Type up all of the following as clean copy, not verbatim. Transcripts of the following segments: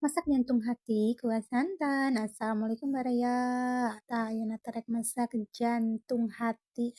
Masak jantung hati kuah santan. Assalamualaikum baraya. Tah ayeuna teh rek masak jantung hati,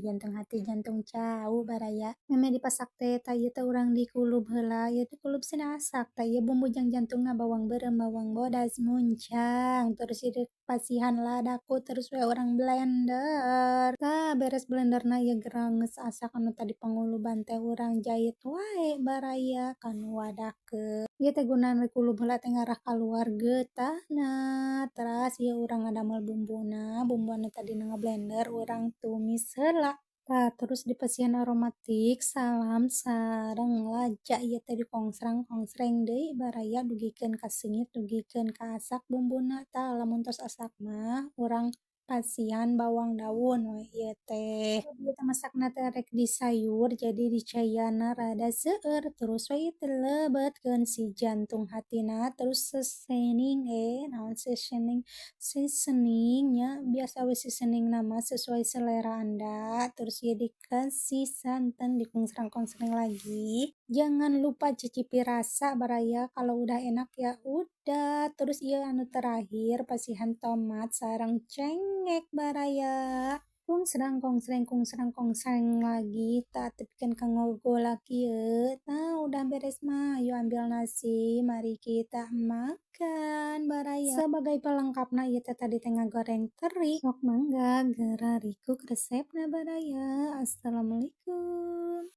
jantung hati jantung cau baraya. Memeh dipasak teh tah ieu teh urang dikulub heula, ieu teh kulub cenah asak. Tah ieu bumbu jang jantungna bawang beureum, bawang bodas, muncang, terus ieu pasihan ladaku, terus we urang blender. Tah beres blenderna ieu gerang geus asak anu tadi panguluban teh urang jait wae baraya kana wadahkeun. Ieu teh gunana dikulub heula teh ngarah kaluar getahna. Teras ieu urang ngadamel bumbuna, bumbu anu tadina ngablender urang tumis heula. Tah terus dipasihan aromatik, salam sareng laja, ieu teh dikongsrang-kongsreng deui baraya dugikeun ka seungit, dugikeun ka asak bumbuna. Tah lamun tos asak mah urang pasihan bawang daun we ieu teh. Ieu teh masakna teh rek di sayur, jadi dicaianna rada seueur, terus we ieu teh lebetkeun si jantung hatina, terus seasoning, naon seasoning, seasoning nya biasa we seasoningna mah sesuai selera Anda. Terus ieu dikasih santan, dikongsrang-kongsreng lagi. Jangan lupa cicipi rasa baraya, kalau udah enak ya udah. Terus ieu anu terakhir pasihan tomat sareng cengek baraya. Kungsrang kongsreng kungsrang kongsreng lagi tah tepikeun ka ngogola kieu. Nah, udah beres mah ayo ambil nasi, mari kita makan baraya. Sebagai pelengkapna ieu teh tadi teh ngagoreng teri. Sok mangga geura rikuk resepna baraya. Assalamualaikum.